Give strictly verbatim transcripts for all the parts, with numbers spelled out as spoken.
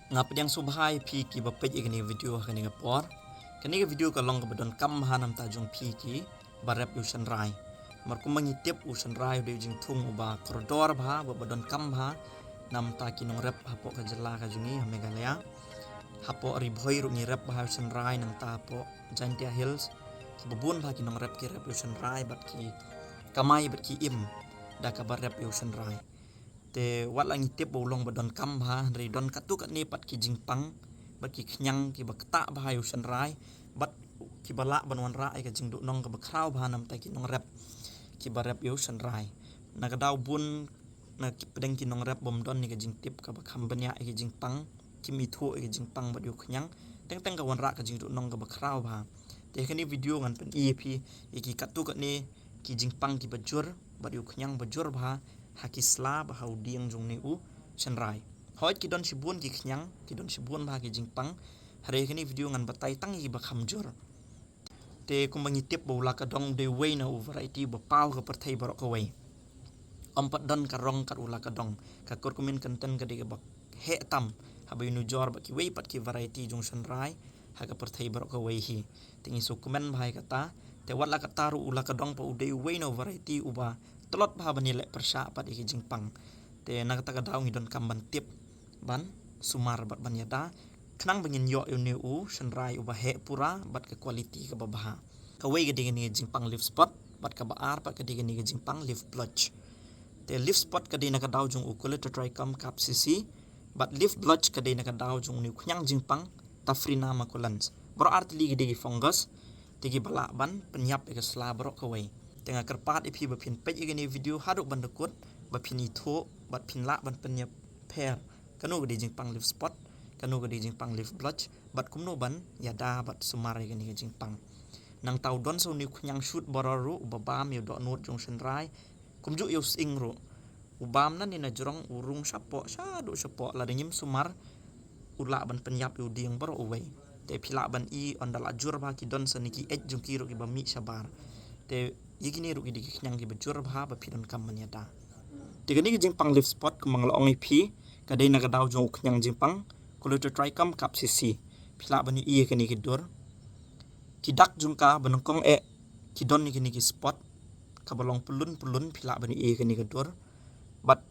Nga pdiang sngewbha ïa phi kiba peit ïa kane ka video ha kane ka por. Kane ka video ka long kaba donkam bha namar jong phi kiba rep ïa u shynrai. Namar kumba ngi tip u shynrai u dei u jingthung uba kordor bha, uba donkam bha namar ki nongrep hapoh ka jylla ka jong ngi ha Meghalaya. Hapoh Ri Bhoi ruh ngi rep bha ïa u shynrai, nangta hapoh Jaintia Hills kiba bun bha ki nongrep ki rep ïa u shynrai bad ki kamai bad ki im da kaba rep ïa u shynrai. Te wat la ngi tip ba u long ba donkam bha, hynrei don katto katne pat ki jingpang bad ki khñiang kiba ktah bha ïa u shynrai bad kiba lah ban wanrah ïa ka jingduhnong kaba khraw bha namar ki nongrep kiba rep ïa u shynrai. Na ka daw bun na ki pdeng ki nongrep bym don ïa ka jingtip kaba kham bniah ïa ki jingpang, kim ithuh ïa ki jingpang bad ïa u khñiang, teng teng ka wanrah ka jingduhnong kaba khraw bha. Te ha kane video ngan pyni ïa phi ïa ki katto katne ki jingpang kiba jur bad ïa u khñiang ba jur bha ha ki sla bad ha u dieng jong une u shynrai. Hooid ki don shibun ki khñiang, ki don shibun bha ki jingpang, hynrei ha kane video ngan batai tang ïa kiba kham jur. Te kumba ngi tip ba u la ka dong u dei uwei na u variety ba paw ha ka pyrthei baroh kawei. Ym pat don ka rong kat u la ka dong. Ka kurkumin kynten ka dei kaba heh tam haba ïanujor bad kiwei pat ki variety jong shynrai ha ka pyrthei baroh kawei hi. Te ngi sngewkmen bha ïa kata. Te wat la katta ruh u la ka dong pat u dei uwei na u variety uba tlot bha ban ïaleh pyrshah pat ïa ki jingpang. Te na kata ka daw ngi donkam ban tip, ban sumar bad ban ïada khnang ba ngin ïoh ïa une u shynrai uba heh pura bad ka quality kaba bha. Kawei ka dei kane ka jingpang leaf spot bad kaba ar pat ka dei kane ka jingpang leaf blotch. Te leaf spot ka dei na ka daw jong u Caulotrichum capsicum bad leaf blotch ka dei na ka daw jong une u khñiang jingpang Taphrina maculans. Baroh ar tylli ki dei ki fungus te kiba lah ban pynïap ïa ka sla baroh kawei. Te nga kyrpad ïa phi ba phin peit ïa kane ka video haduh ban da kut ba phin ithuh bad phin lah ban pynïapher kano ka dei jingpang leaf spot, kano ka dei jingpang leaf blotch bad kumno ban ïada bad sumar ïa kane ka jingpang. Nangta u don sa une u khñiang shoot borer ruh uba bam ïa u dohnud jong shynrai, kumjuh ïa u sying ruh. U bam na ne na jrong, u rung shapoh shaduh shapoh, lada ngim sumar u lah ban pynïap ïa u dieng baroh uwei. Te phi lah ban i ynda la jur bha ki don sa ne ki eit jong ki ruh kiba mih shabar. Te ïa kine ruh ki dei ki khñiang kiba jur bha ba phi donkam ban ïada. Te kane ka jingpang leaf spot kumba nga la ong ïa phi ka dei na ka daw jong u khñiang jingpang Caulotrichum capsicum. Phi lah ban ïohi ïa kane ka dur. Ki dak jong ka ba nyngkong eh ki don ïa kine ki spot kaba long pyllun pyllun, phi lah ban ïohi ïa kane ka dur. Bad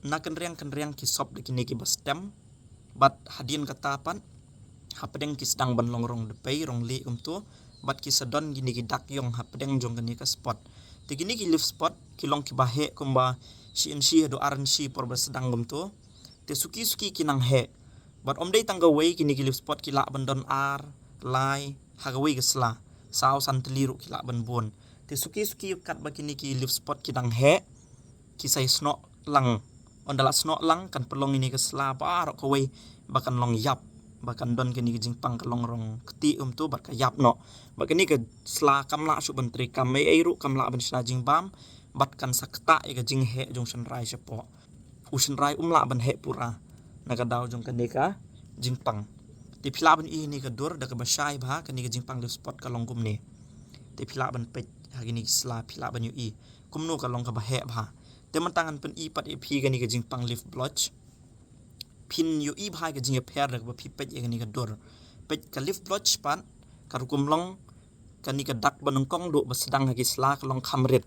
na kynriang kynriang ki sop da kine kiba stem. Bad hadien kata pat hapdeng ki sdang ban long rong dpei, rong lieh kumto. Bad ki sa don kine ki dak ïong hapdeng jong kane ka spot. Te kine ki leaf spot ki long kiba heh kumba shi inshi haduh ar inshi por ba sdang kumto. Te suki suki ki nang heh. Bad ym dei tang kawei, kine ki leaf spot ki lah ban don ar, lai ha kawei ka sla. Saw san tylli ruh ki lah ban bun. Te suki suki katba kine ki leaf spot ki dang heh, ki sa ïasnoh lang. Ynda la snoh lang kan pynlong ïa kane ka sla baroh kawei ba kan long ïap, ba kan don kane ka jingpang ka long rong ktieh kumto bad ka ïap noh. Bad kane ka sla kam lah shuh ban treikam, ei ei ruh kam lah ban shna jingbam bad kan sa ktah ïa ka jingheh jong shynrai shapoh. U shynrai um lah ban heh pura na ka daw jong kane ka jingpang. Te phi lah ban ïohi ïa kane ka dur da kaba shai bha, kane ka jingpang leaf spot ka long kumne. Te phi lah ban peit ha kine ki sla, phi lah ban ïohi kumno ka long kaba heh bha. Te mynta ngan pyni pat ïa phi kane ka jingpang leaf blotch. Phin ïohi bha ïa ka jingïapher da kaba phi peit ïa kane ka dur. Peit ka leaf blotch pat ka rukom long kane ka dak ba nyngkong duh ba sdang ha ki sla ka long kham rit.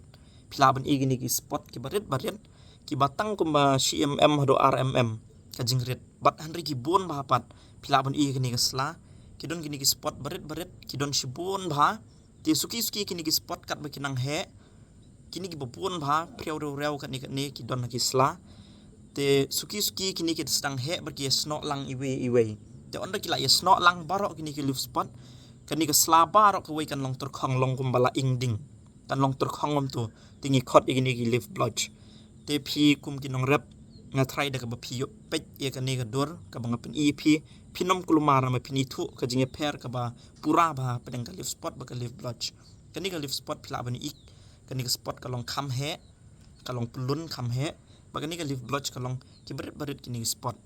Phi lah ban i kine ki spot kiba rit ba rit, kiba tang kumba shi mm haduh ar mm ka jingrit. Bad hynrei ki bun bha pat. Phi lah ban i kine ki sla, ki don kine ki spot ba rit ba rit, ki don shibun bha. Te suki suki kine ki spot katba ki nang heh, kine kiba bun bha, phriew rew rew katne katne ki don ha ki sla. Te suki suki kine ki sdang heh bad ki ïasnoh lang iwei iwei. Te ynda ki la ïasnoh lang baroh kine ki leaf spot, kane ka sla baroh kawei kan long tyrkhong, long kumba la ing ding. Kan long tyrkhong kumto, te ngi khot ïa kine ki leaf blotch. Te phi kum ki nongrep, nga tharai da kaba phi ïoh peit ïa kane ka dur kaba nga pyni ïa phi, phin ym kulmar namar phin ithuh ka jingïapher kaba pura bha hapdeng ka leaf spot bad ka leaf blotch. Kane ka leaf spot phi lah ban ïohi, kane ka spot ka long kham heh, ka long pyllun kham heh. Bad kane ka leaf blotch ka long kiba rit ba rit kine ki spot.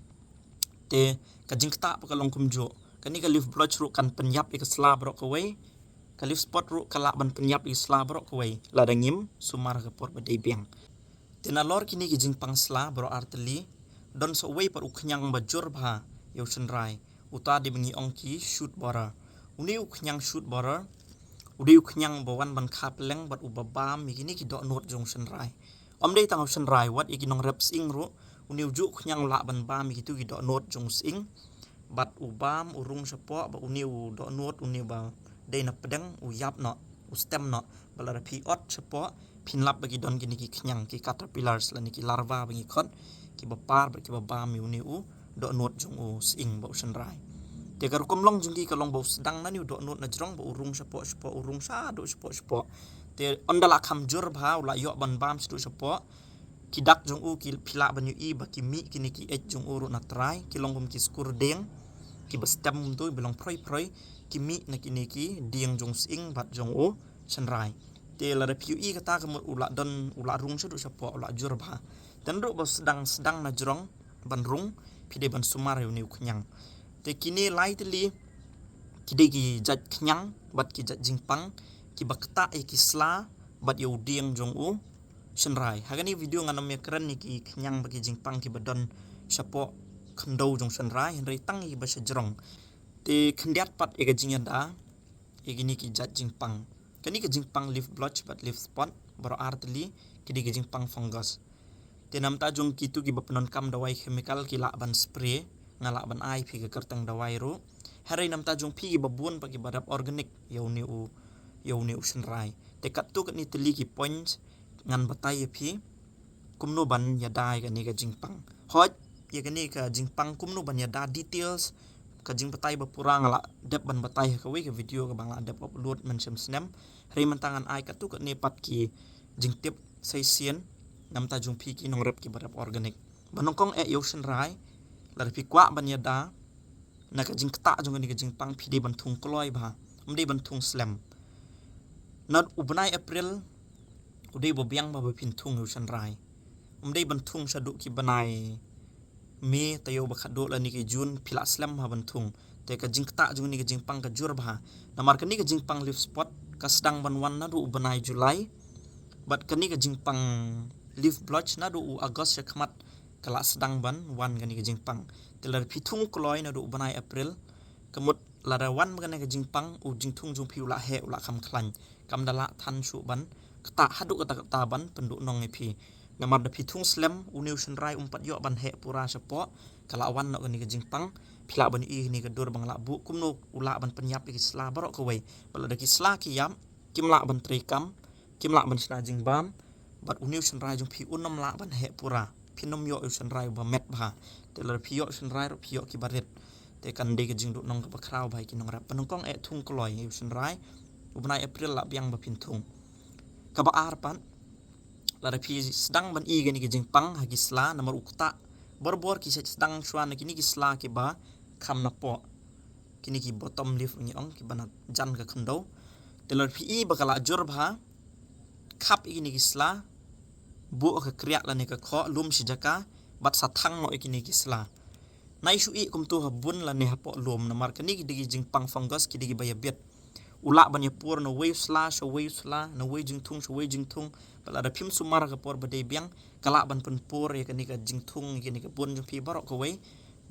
Te ka jingktah pat ka long kumjuh. Kane ka leaf blotch ruh kan pynïap ïa ka sla baroh kawei. Ka leaf spot ruh ka lah ban pynïap ïa ka sla baroh kawei lada ngim sumar ha ka por ba dei biang. Te nalor kine ki jingpang sla baroh ar tylli, don sa uwei pat u khñiang ba jur bha ïa u shynrai. Uta dei ba ngi ong ki shoot borer. Une u khñiang shoot borer u dei u khñiang ba wan ban kha pylleng bad uba bam ïa kine ki dohnud jong u shynrai. Ym dei tang u shynrai, wat ïa ki nongrep sying ruh une u juh khñiang u lah ban bam ïa kitu ki dohnud jong u sying. Bad u bam u rung shapoh, bad une u dohnud une ba dei na pdeng u ïap noh, u stem noh. Bad lada phi ot shapoh phin lap ba ki don kine ki khñiang, ki caterpillars lane ki larva ba ngi khot, kiba par bad kiba bam ïa une u dohnud jong u sying bad u shynrai. Te ka rukom long jong ki ka long ba u sdang na une u dohnud na jrong bad u rung shapoh shapoh, u rung shaduh shapoh shapoh. Te ynda la kham jur bha u la ïoh ban bam shaduh shapoh. Ki dak jong u ki, phi lah ban ïohi ba ki mih kine ki eit jong u ruh na trai, ki long kum ki skur dieng, kiba stem kumtu, ba long phroi phroi, ki mih na kine ki dieng jong u sying bad jong u shynrai. Te lada phi ïohi kata ka mut u la don, u la rung shaduh shapoh, u la jur bha. Te naduh ba sdang, sdang na jrong ban rung, phi dei ban sumar ïa une u khñiang. Te kine lai tylli ki dei ki jait khñiang bad ki jait jingpang kiba ktah ïa ki sla bad ïa u dieng jong u shynrai. Ha kane ka video ngan ym ïakren ïa ki khñiang bad ki jingpang kiba don shapoh khyndew jong u shynrai, hynrei tang ïa kiba sha jrong. Te khyndiat pat ïa ka jingïada ïa kine ki jait jingpang. Kane ka jingpang leaf blotch bad leaf spot, baroh ar tylli ki dei ki jingpang fungus. Te namar ta jong kitu kiba pyndonkam dawai chemical ki lah ban spray, nga lah ban ai phi ka kyrteng dawai ruh. Hynrei namar ta jong phi kiba bun bad kiba rep organic ïa une u, ïa une u shynrai. Te katto katne tylli ki points ngan batai ïa phi kumno ban ïada ïa kane ka jingpang. Hooid, ïa kane ka jingpang kumno ban ïada details, ka jingbatai ba pura nga lah dep ban batai ha kawei ka video kaba nga lah dep upload mynshem snem. Hynrei mynta ngan ai katto katne pat ki jingtip sa shisien namar ta jong phi ki nongrep kiba rep organic. Ba nyngkong eh ïa u shynrai, lada phi kwah ban ïada na ka jingktah jong kane ka jingpang phi dei ban thung kloi bha, ym dei ban thung slem. Na u bnai April u dei ba biang bha ba phin thung ïa u shynrai. Ym dei ban thung shaduh ki bnai May, taïew ba khatduh lane ki June, phi lah slem bha ban thung. Te ka jingktah jong kane ka jingpang ka jur bha. Namar kane ka jingpang leaf spot ka sdang ban wan naduh u bnai July. Bad kane ka jingpang leaf blotch naduh u August sha khmat ka lah sdang ban wan kane ka jingpang. Te lada phi thung kloi naduh u bnai April, ka mut lada wan ba kane ka jingpang, u jingthung jong phi u lah heh, u lah kham khlaiñ. Kam da lah than shuh ban ktah haduh katta katta ban pynduhnong ïa phi. Namar da phi thung slem, une u shynrai um pat ïoh ban heh pura shapoh, ka lah wan noh kane ka jingpang. Phi lah ban ïohi kane ka dur ba nga lah buh kumno u lah ban pynïap ïa ki sla baroh kawei. Bad lada ki sla ki ïap, kim lah ban treikam, kim lah ban shna jingbam, bad une u shynrai jong phi un ym lah ban heh pura. Phin ym ïoh u shynrai uba met bha. Te lada phi ïoh u shynrai ruh phi ïoh kiba rit. Te kan dei ka jingduhnong kaba khraw bha ïa ki nongrep. Ba nyngkong eh thung kloi ïa u shynrai. U bnai April lah biang ba phin thung. Kaba ar pat, lada phi sdang ban i kane ka jingpang ha ki sla, namar u ktah. Bor bor ki sdang shuwa na kine ki sla kiba kham napoh. Kine ki bottom leaf ngi ong, kiba na jan ka khyndew. Te lada phi i ba ka lah jur bha, khap ïa kine ki sla, buh ka kriah lane ka khoh, lum shi jaka, bad sa thang noh ïa kine ki sla. Nai shu ih kumtu ha bun lane hapoh lum, namar kine ki dei ki jingpang fungus, ki dei kiba ïabit. U lah ban ïapur na wei u sla sha wei u sla, na wei jingthung sha wei jingthung. Bad lada phim sumar ha ka por ba dei biang, ka lah ban pynpur ïa kane ka jingthung, ïa kane ka bun jong phi baroh kawei.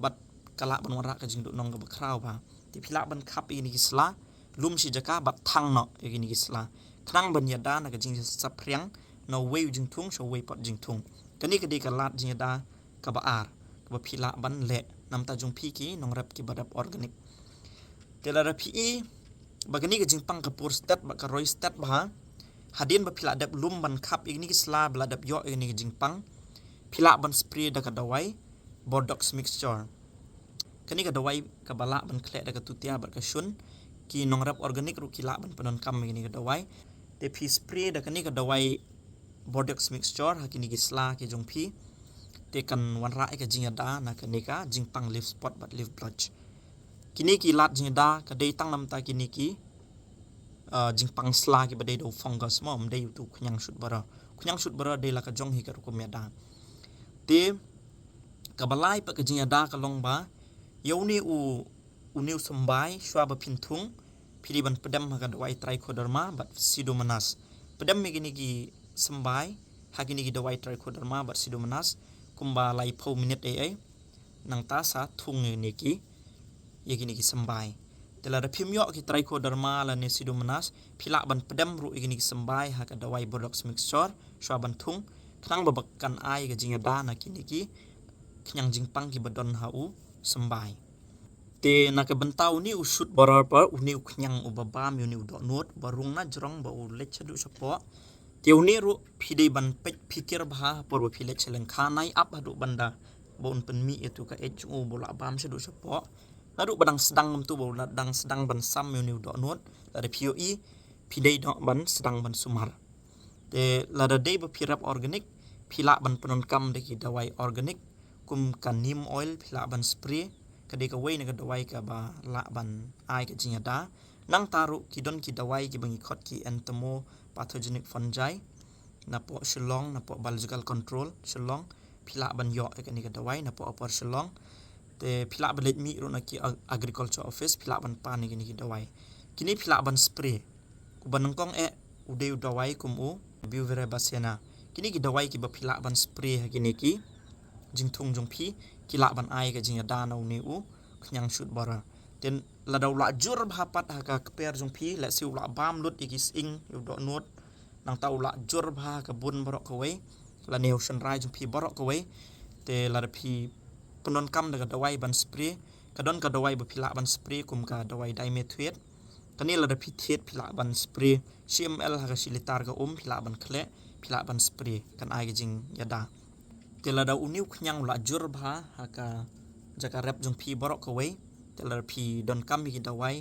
Bad ka lah ban wanrah ka jingduhnong kaba khraw bha. Te phi lah ban khap ïa kine ki sla, lum shi jaka bad thang noh ïa kine ki sla. Khnang ban ïada na ka jingsaphriang na wei u jingthung sha wei pat jingthung. Kane ka dei ka lad jingïada kaba ar, kaba phi lah ban leh namar ta jong phi ki nongrep kiba rep organic. Te lada phi i ba kane ka jingpang ka pur stet bad ka roi stet bha, hadien ba phi lah dep lum ban khap ïa kine ki sla ba lah dep ïoh ïa kane ka jingpang, phi lah ban spray da ka dawai Bordeaux mixture. Kane ka dawai kaba lah ban khleh da ka tutia bad ka shun, ki nongrep organic ruh ki lah ban pyndonkam ïa kane ka dawai. Te phi spray da kane ka dawai Bordeaux mixture ha kine ki sla ki jong phi, te kan wanrah ïa ka jingïada na kane ka jingpang leaf spot bad leaf blotch. Kine ki lad jingïada ka dei tang namar ta kine ki, ah, jingpang sla kiba dei da u fungus mo, ym dei utu u khñiang shut bara. Khñiang shut bara dei la ka jong hi ka rukom ïada. Te kaba lai pat ka jingïada ka long ba ïa une u, une u symbai shuwa ba phin thung, phi dei ban pdem ha ka dawai trichoderma bad pseudomonas. Pdem ïa kine ki symbai ha kine ki dawai trichoderma bad pseudomonas kumba laiphew minit ei ei. Nangta sa thung ïa kine ki, ïa kine ki symbai. Te lada phim ïoh ki trichoderma lane pseudomonas, phi lah ban pdem ruh ïa kine ki symbai ha ka dawai Botox mixture shuwa ban thung, khnang ba kan ai ka jingïada na kine ki khñiang jingpang kiba don ha u symbai. Te na ka bynta une u shoot borer pat, une u khñiang uba bam ïa une u dohnud, uba rung na jrong ba u leit shaduh shapoh. Te une ruh phi dei ban peit phikir bha por ba phi leit sha lyngkha, nai ap haduh ban da ba un pynmih ïa tu ka eit jong u ba u lah bam shaduh shapoh. Naduh ba dang sdang kumtu ba u la dang sdang ban sam ïa une u dohnud, lada phi ïohi, phi dei noh ban sdang ban sumar. Te lada dei ba phi rep organic, phi lah ban pyndonkam da ki dawai organic, kum ka neem oil phi lah ban spray, ka dei kawei na ka dawai kaba lah ban ai ka jingïada. Nangta ruh ki don ki dawai kiba ngi khot ki entomopathogenic fungi, napoh Shillong, napoh Biological Control Shillong, phi lah ban ïoh ïa kane ka dawai napoh Upper Shillong. Te phi lah ban leit mih ruh na ki ag-, agriculture office, phi lah ban pan ïa kine ki dawai. Kine phi lah ban spray. Uba nyngkong eh u dei u dawai kum u Buvirabacena. Kine ki dawai kiba phi lah ban spray ha kine ki jingthung jong phi, ki lah ban ai ka jingïada na une u khñiang shoot borer. Te lada u lah jur bha pat ha ka kper jong phi, lehse u lah bam lut ïa ki sying, ïa u dohnud, nangta u lah jur bha ha ka bun baroh kawei, lane u shynrai jong phi baroh kawei. Te lada phi pyndonkam da ka dawai ban spray, ka don ka dawai ba phi lah ban spray kum ka dawai dimethoate. Kane lada phi thied phi lah ban spray shi ml ha ka shi litar ka um, phi lah ban khleh, phi lah ban spray, kan ai ka jingïada. Te lada une u khñiang u lah jur bha ha ka jaka rep jong phi baroh kawei, te lada phi donkam ïa ki dawai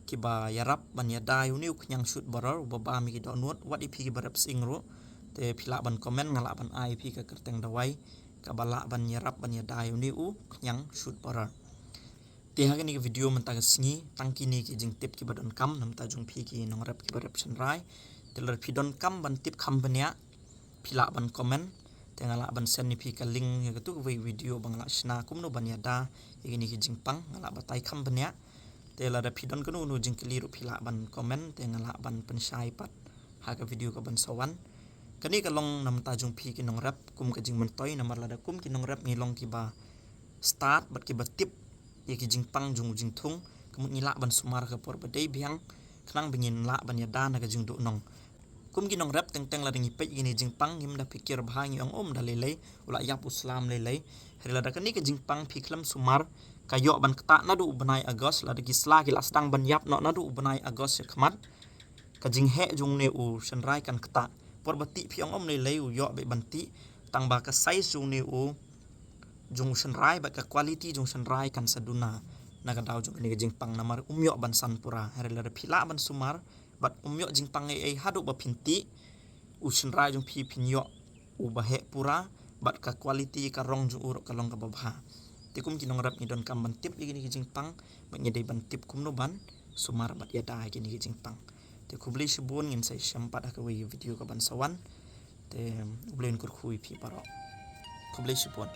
kiba ïarap ban ïada ïa une u khñiang shoot borer uba bam ïa ki dohnud, wat ïa phi kiba rep sying ruh, te phi lah ban comment, nga lah ban ai ïa phi ka kyrteng dawai kaba lah ban ïarap ban ïada ïa une u khñiang shoot borer. Te ha kane ka video mynta ka sngi, tang kine ki jingtip kiba donkam na bynta jong phi ki nongrep kiba rep shynrai. Te lada phi donkam ban tip kham bniah, phi lah ban comment. Te nga lah ban send ïa phi ka link ïa katu kawei video ba nga lah shna kumno ban ïada ïa kine ki jingpang, nga lah batai kham bniah. Te lada phi don kano kano jingkylli ruh phi lah ban comment, te nga lah ban pynshai pat ha ka video kaban sa wan. Kane ka long na bynta jong phi ki nongrep kum ka jingmyntoi, namar lada kum ki nongrep ngi long kiba stad bad kiba tip ïa ki jingpang jong u jingthung, ka mut ngi lah ban sumar ka por ba dei biang, khnang ba ngin lah ban ïada na ka jingduhnong. Kum ki nongrep teng teng lada ngi peit ïa kine jingpang ngim da pyrkhat bha, ngi ong um da lei lei, u lah ïap u slam lei lei. Hynrei lada kane ka jingpang phi khlem sumar, ka ïoh ban ktah naduh u bnai August, lada ki sla ki lah sdang ban ïap noh naduh u bnai August sha khmat, ka jingheh jong une u shynrai kan ktah. Por ba tih phi ong um lei lei, u ïoh beit ban tih, tang ba ka size jong une u, jong u shynrai bad ka quality jong u shynrai kan sa duna na ka daw jong kane ka jingpang, namar um ïoh ban san pura. Hynrei lada phi lah ban sumar bad um ïoh jingpang ei ei haduh ba phin tih, u shynrai jong phi phin ïoh uba heh pura, bad ka quality ka rong jong u ruh ka long kaba bha. Te kum ki nongrep ngi donkam ban tip ïa kine ki jingpang, bad ngi dei ban tip kumno ban sumar bad ïada ïa kine ki jingpang. Te khublei shibun, ngin sa ïashem pat ha kawei video kaban sa wan. Te U Blei un kyrkhu ïa phi baroh. Khublei shibun.